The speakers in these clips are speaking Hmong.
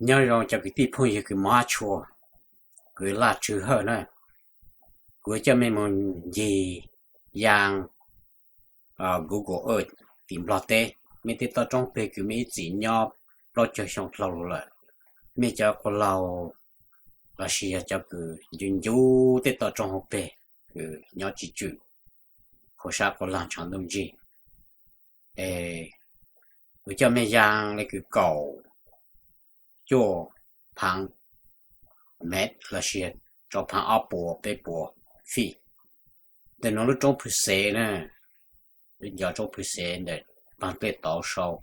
Nyob zoo cov kwv tij phooj ywg kws mog hab tshua, kuv Laj Tswv Hawj na. Kuv coj mej moog ncig yaa Google Earth tim Nplog teb. Mej tej toj roob peg kws mej ib txwm nyob plaub caug xyoo dlhau lug lawm, mej cov quas laug lossis yog cov kws ncu ncu tej toj roob hauv peg kws nyob tsis tswm, khuv sab quas laug tshav ntuj ntsig. Es kuv coj mej yaa le kws kaum cuaj phaav mev lossis rau phaav ob puas peb puas feet. Ntawm nuav lub roob Phwv Xev na, lub nco roob Phwv Xev ntawm paag dlej tauv sau,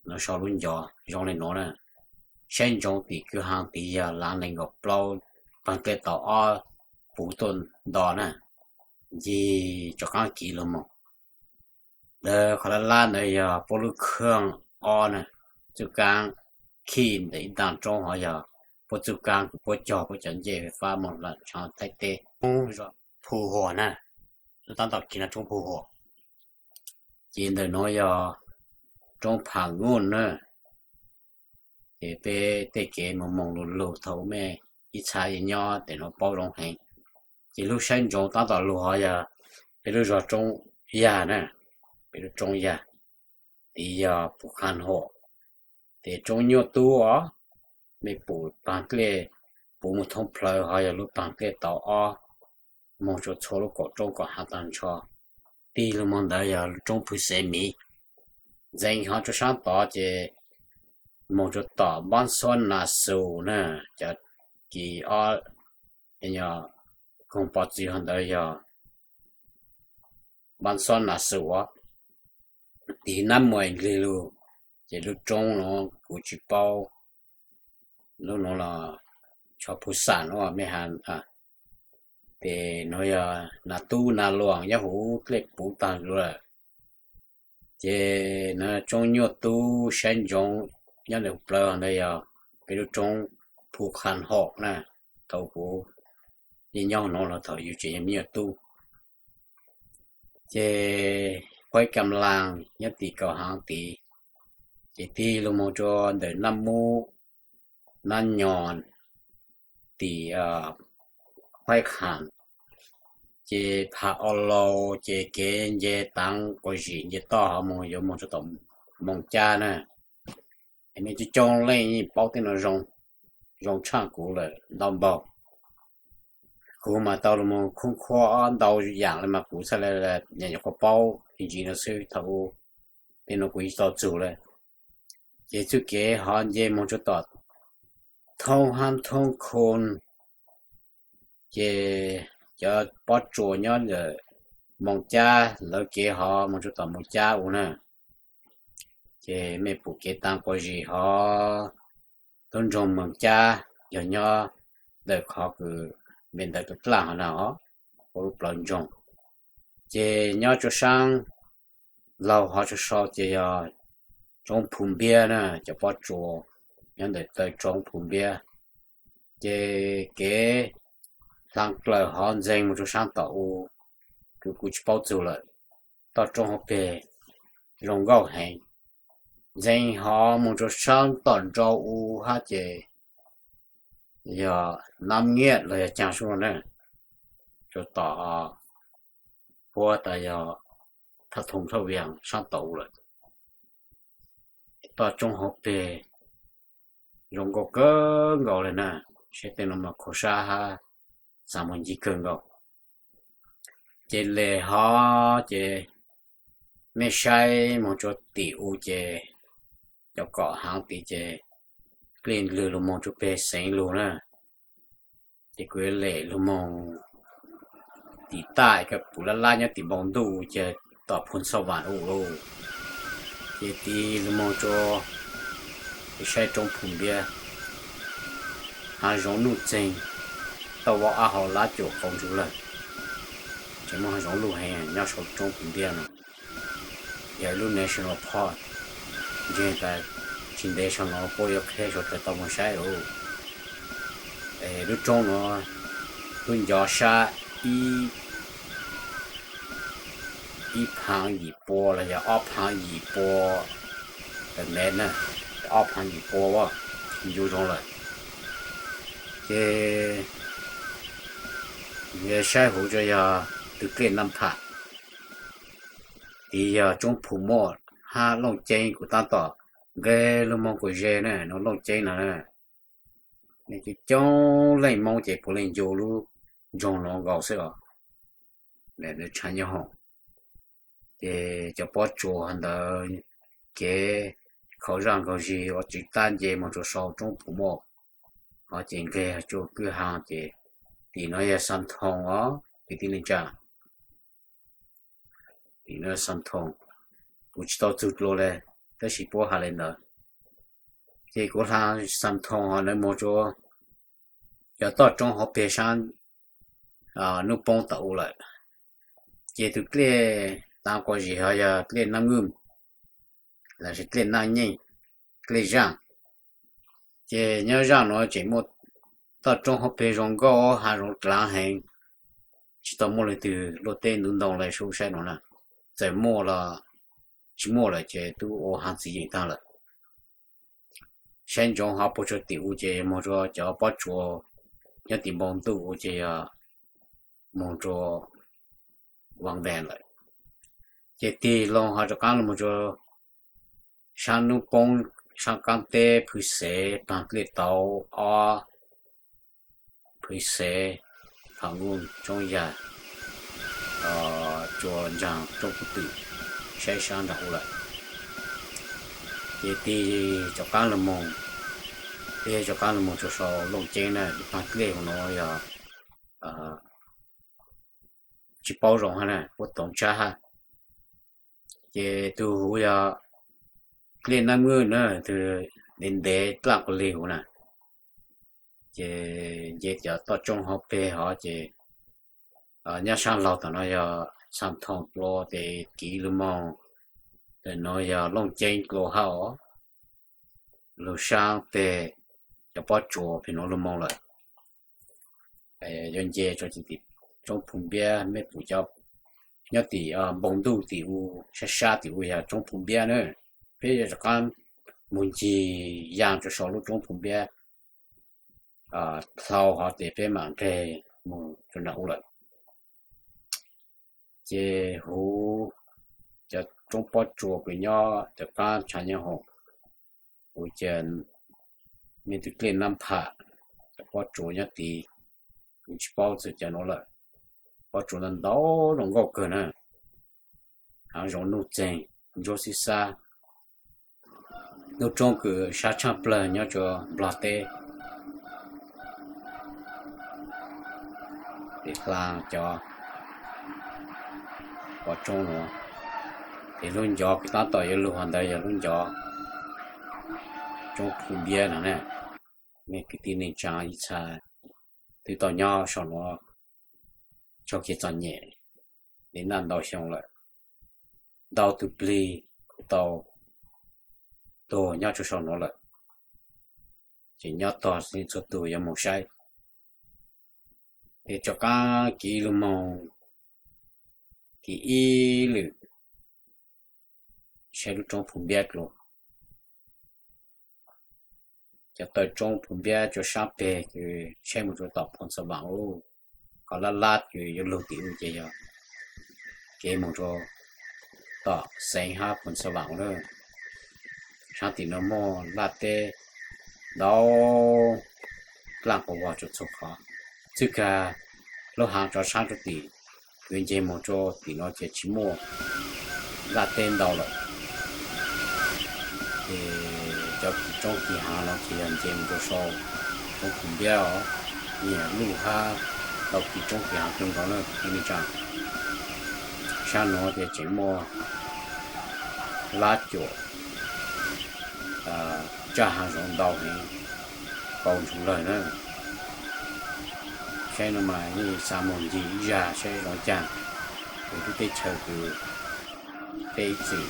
nuav sau lub nco zoo le nuav na. Saib ntsoov tim kwj haav tid yog laav nees nkaum plaub, paag dlej tauv ob puv tuaj nto na, ncig tso qaab kiv lug moog. Ntawd qhov lab lab ntawd yog puab lub khaj ob na, txuj kaab khij ntawm ib ntaag roob hov yog puab txuj kaab kws puab cog puab cov ncej fab moog lawm tshav Thaib teb. Roob Phu Huas na, lub taab tom kiv no roob Phu Huas. Ces ntawm nuav yog roob Pham Nuj na. Ces peb tej kev moog moog lug lug thaum mej ib txha nyob tes nuav paub zoo heev. Ces lub saib ntsoov taab tom lug hov yog peb lub zog Roob Yag na, peb lub Roob Yag. Tid yog Phu Kham Huam, tes Roob Nyuaj Tub os. Mej pum paag dlej puv moog thoob plawg hov yog lub paag dlej tauv ob, moog tsua txhua lub kaum roob kom haav taag nrho. Tig lug moog ntawd yog lub roob Phwv Xev miv. Ntxeev hov tsua saab tod ces moog tsua tom Npab Xuab Nas Xus na, cov kis ob koog pov txwv hov ntawd yog Npab Xuab Nas Xus os. Tig Nab Muas Ntlig lug, ces lub roob nuav kuv tsis paub, lub nuav los tsho Phu Xam nuav mej has. Tes nuav yog Nas Tub Nas Luam nyob huv dlej puv taag lawm. Ces nuav Roob Nyuaj Tub saib ntsoov nyob ntawm plawv ntawd yog peb lub Roob Phu Kham Huam na, thaum kuv yeej nyob nuav los thaum yug tseem yog me nyuam tub. Ces Quaib Kam Laas nyob tim kaum haav tid, ces tig lug moog rua ntawm Nab Mub, Nab Nyos, tim Quaib Kham, ces Pham Ua Laus, ces kev nce taav Quas Zim nce toj hov moog yuav moog rua tom Moos Cab na. Es mej coob coob leej yeej paub tej nuav zoo, zoo tshaaj kuv lawm ntau npaug. Kuv mas tau lug moog khoob khuab ntau yaam le mas kuv txhaj le nyam nyam kuv paub ib ntsis nuav xwb, thaum ub tej nuav kuv yeej tau txug le. Ces txuj kev hov nce moog rua tom Thoob Hab Thoob Khoo, ces cov pob tsuas nyob ntawm Moos Cab lawv kev hov moog rua tom Moos Cab u na. Ces mej pum kev taav Quas Zim hov, tub nroog Moos Cab yog nyob ntawm qhov kws npe ntawd dlaaj hov na, puab lub plawv ntsoog. Ces nyob rua saab laug hov rua sau ces yog Roob Phu Npiab na, cov pob tsuas nyob ntawm taw Roob Phu Npiab. Ces kev hlaa dlawm hov ntxeev moog rua saab tom u, kuv kuv tsis paub txug lawm. Toj roob hauv peg zoo nkauj heev. Ntxeev hov moog rua saab tom nrau u hab ces yog Nab Nyiaj los yog Caag Suab na, rua tom puab tas yog Thaj Thoo Thaj Vias saab tom u lawm. Toj roob hauv peg zoo nkauj kawg nkaus le na, saib tej nuav mas khuv sab hab xaav moog ncig kawg nkaus. Ces le hov ces mej saib moog rua tim u ces cov kaum haav tid ces dlej ndlwg lug moog rua peg Xeev lug na. Ces kuv yuav lem lug moog tim taj kws pum lab lab nyob tim npoo ntuj ces tom Phu Xav Vaam u lauj. Ces tig lug moog rua saib roob Phu Npiab. Haav zoov nuj txeeg, tauj vau ab hau lab cuam qau ntsug lawm. Tseem muaj haav zoov luj heev nyob sau roob Phu Npiab no. Yog ib lub national park, ntseeg tas tsis ntev sau no puab yuav qheb sau taws tau moog saib lauj. Lub roob nuav lub nco sab ib, ib phaav yim pua los yog ob phaav yim pua tawm mev na, ob phav nyim pua, ncu zoo lawm. Ces saib huv tsuas yog tus dlej Naj Pham, tid yog Roob Phu Muaj hab Looj Ceeb. Kuv tab tom nqes lug moog kuv ze na, nuav Looj Ceeb no na. Nej coob leej Moob ces puav leej ncu lub nroog nuav nkaus xwb os. Tshav Nyob Hoom, ces cov pob tsuas ntawd kev khaum zaj nkaus zig ua tswv tab nce moog rua sau Roob Phu Muaj, ho ces nqeg rua kwj ha ces tim nuav yog Xam Thoos os kwv tij neej tsa. Tim nuav Xam Thoos, kuv tsis tau txug dlua le, tab sis puab has le ntawd. Ces kuv hla Xam Thoos ho lawv moog rua cov toj roob hauv peg saab nub poob tom u lawm. Ces tus dlej taav quas zim ho yog dlej Naj Nwj, los sis dlej Naj Nyeej, dlej Zaaj. Ces nyob Zaaj nuav tseem muaj toj roob hauv peg zoo nkauj, hav zoov dlaav heev, tsis tau muaj leej twg luaj teb ntuv ntoo le sub saib nuav na. Txawm muaj los tsis muaj lawm ces tub ua hav txwv yeem taag lawm. Saib ntsoov ho puag rua tim u ces moog rua cov pob tsuas nyob tim npoo ntuj u ces yog moog rua Vaas Vees lawm. Ces tig loo ho rov qaab lug moog rua saab nub poob, saab qaab teb Phwv Xev, Paag Dlej Tauv, ob Phwv Xev, Pham Nkuj, Tsoob Yag, Tsua Ntsaag, Tsoob Kub Twm, saib saab nraag u lawm. Ces tig rov qaab lug moog, peb rov qaab lug moog rua sau Looj Ceeb na, Paag Dlej huv nuav yog tsis paub zoo hab na, puab toov tshab hab. Ces tug huv yog dlej Naj Nwj na, tug ntev ntev dlaaj quas lig huv na. Ces nce cov toj roob hauv peg hov ces nyob saab laug tom no yog Xam Thoos dlua ces kiv lug moog, ntawm nuav yog Looj Ceeb dlua hab os. Lug saab peg cov pob tsuas peg nuav lug moog lawm. Yuav nce rua tim Roob Phu Npiab, mej pum cov nyob tim npoo ntuj tim u, sab sab tim u yog Roob Phu Npiab na. Peb yuav rov qaab moog ncig yaam rua sau lub Roob Phu Npiab dlhau hov ces peb maam nqeg moog rua nraag u lawm. Ces huv cov roob pob tsuas kws nyob cov qaab Tshav Nyob Hoom, huv ces mej tug dlej Nab Pham, cov pob tsuas nyob tid, kuv tsis paub txug cov nuav lawm. Pob tsuas ntau ntau zoo nkauj kawg na. Haav zoov nuj txeeg, ntsuab xib xab. Lub roob kws sab tshaaj plawg nyob rua Nplog teb. Peb hla cov pov roob nuav, ces lub ncov kws taab tom yuav lug hov ntawd yog lub ncov Roob Phu Npiab no na. Mej kwv tij neej tsaa ib txha twb tau nyob sau nuav txug kev txom nyem, li naj ntau xyoo lawm, ntau tug plig kuj tau tuag nyob rua sau nuav lawm. Ces nyob tog txhua tug yuav moog saib. Ces rov qaab kiv lug moog, kiv ib lwm saib lub Roob Phu Npiab dlua. Cov taw Roob Phu Npiab rua saab peg kws saib moog rua tom Phoos Xa Vaam ub, qhov lab lab kws yuav lug tim u ces yog kev moog rua tom Xeev hab Phoos Xa Vaam ub na. Saab tim nuav muaj laj teb ntau dlaaj quas vog rua txhua qhov. Txwj kag lub haav tsov saab rua tim, kws nce moog rua tim nuav ces tsis muaj laj teb ntau lawm. Ces cov kis roob kis haav nuav ces yog nce moog rua sau Roob Phu Npiab os, nyiam luj hab tau kis roob kis haav kawg nkaus na kwv tij neej tsaa. Saab nuav ces tseem muaj lab cuam tsaj haav zoov ntau heev, kaus ntsug lawg na. Saib nuav mas yeej xav moog ncig ib zag saib zoo caag, es lub teb chaws kws peb ib txwm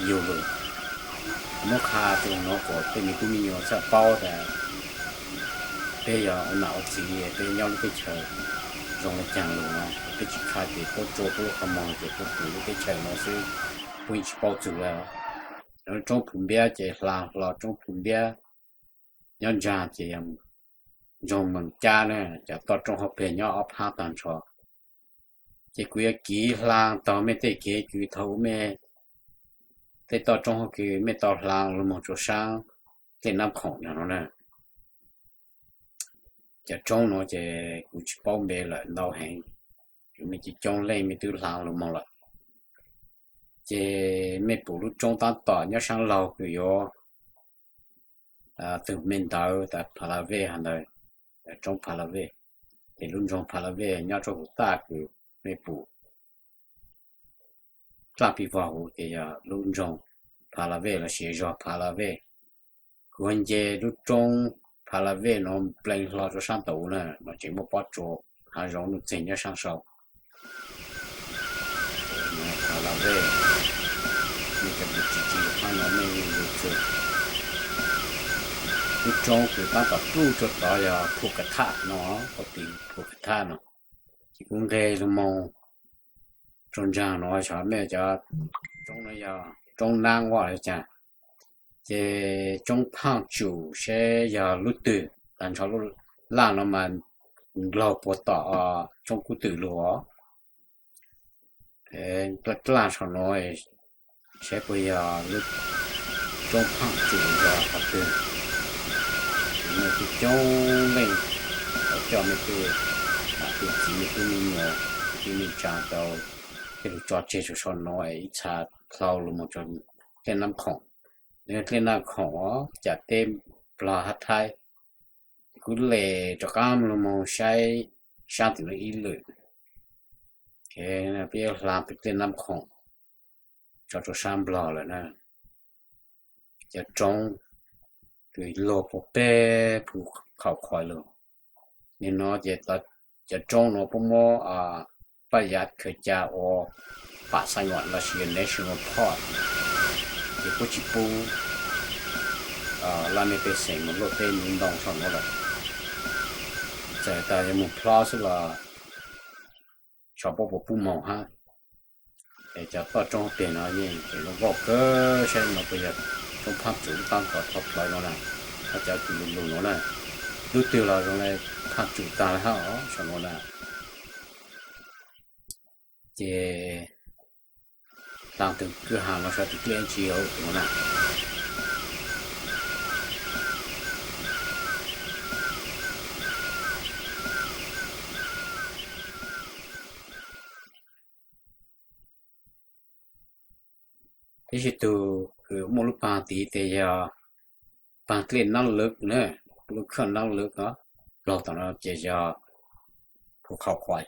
yug lug. Muab qha rua nuav kuas tej me tub me nyuam txhaj paub tas peb yog ua nam ua txiv, peb nyob lub teb chaws zoo le caag lug na. Peb tsis qha ces puab tsua puab lub qhov muag ces puab pum lub teb chaws nuav xwb, puab yeej tsis paub txug le. Cov roob Phu Npiab ces hla hlo roob Phu Npiab, nyob ntsa ces yog ntsoog Mees Cab na, cov toj roob hauv pes nyob ob phab tag nrho. Ces kuv yuav kiv hla tau mej tej kev kws thaum ub mej tej toj roob hauv kws mej tau hla lug moog rua saab tej Nab Khoom no na. Cov roob nuav ces kuv tsis paub npe lawm ntau heev, mej coob coob leej mej twb hla lug moog lawm. Ces mej pum lub roob tab tom nyob saab laug kws yuav tug me ntawv tas Pha La Vej hov ntawd, roob Pha La Vej. Ces lub ntsoog Pha La Vej nyob rua huv taj kws mej pum dlaab pis vog huv ces yog lub ntsoog Pha La Vej lossis zog Pha La Vej. Kuv ho nce lub roob Pha La Vej nuav nplees hlo rua saab tau na, nuav tseem muaj pob tsuas hav zoov nuj txeeg nyob saab sau. Pha La Vej, mej cov kws tsis ntsia lub qab no mej yeej ntu txug lub roob kws tab tom pluj rua tod yog Phu Ka Thaj no, pab tis Phu Ka Thaj no. Ces kuv nqeg lug moog rua ntsaag nuav, xyov mej cov roob no yog roob Naab Vaj los cas. Ces roob Phaaj Tsum seb yog lub twg, tag nrho lub laj no mas nkaug puag tom roob Kub Twm lug os. Dlaj dlaj saum nuav seb puas yog lub roob Phaaj Tsum yog qhov twg. Mej coob coob leej tau coj mej tej nam tej txiv mej tub mej nyuam, tij neej tsaa tau tej lug tso tseg rua saum nuav es ib txha dlau lug moog rua dlej Nab Khoom. Dlej Nab Khoom os, cas teb Nplog hab Thaib. Kuv le rov qab lug moog saib saab tim nuav ib lwm. Peb hla pem dlej Nab Khoom tso rua saab Nplog lawm na. Cov roob kws luag puag peg Phu Khau Khoi lug. Nim no ces cov roob nuav puab muab paj yav khaws ca ua pam xaj nyuam lossis national park, ces puab tsis pub laj mej pej xeem moog luaj teb ntoo saum nuav lawm. Txawm tas yog moog plob xwb los xyov puab puas pub moog hab. Es cov toj roob peg no yeej tseem zoo nkauj kawg, saib no puas yog roob Phaaj Tsum tab tom tho plawv no na, hab cov kws lug lug nuav na, lub twg los zoo le Phaaj Tsum taag le hab os saum nuav na. Ces taag tug kwj ha no sawv tug dlej ib tsi hauv tus nuav na. Ib tsi tug kws muaj lub paag tid tes yog paag dlej Naab Lwv na, lub khaj Naab Lwv os, Nplog tom no ces yog Phu Khau Khoi.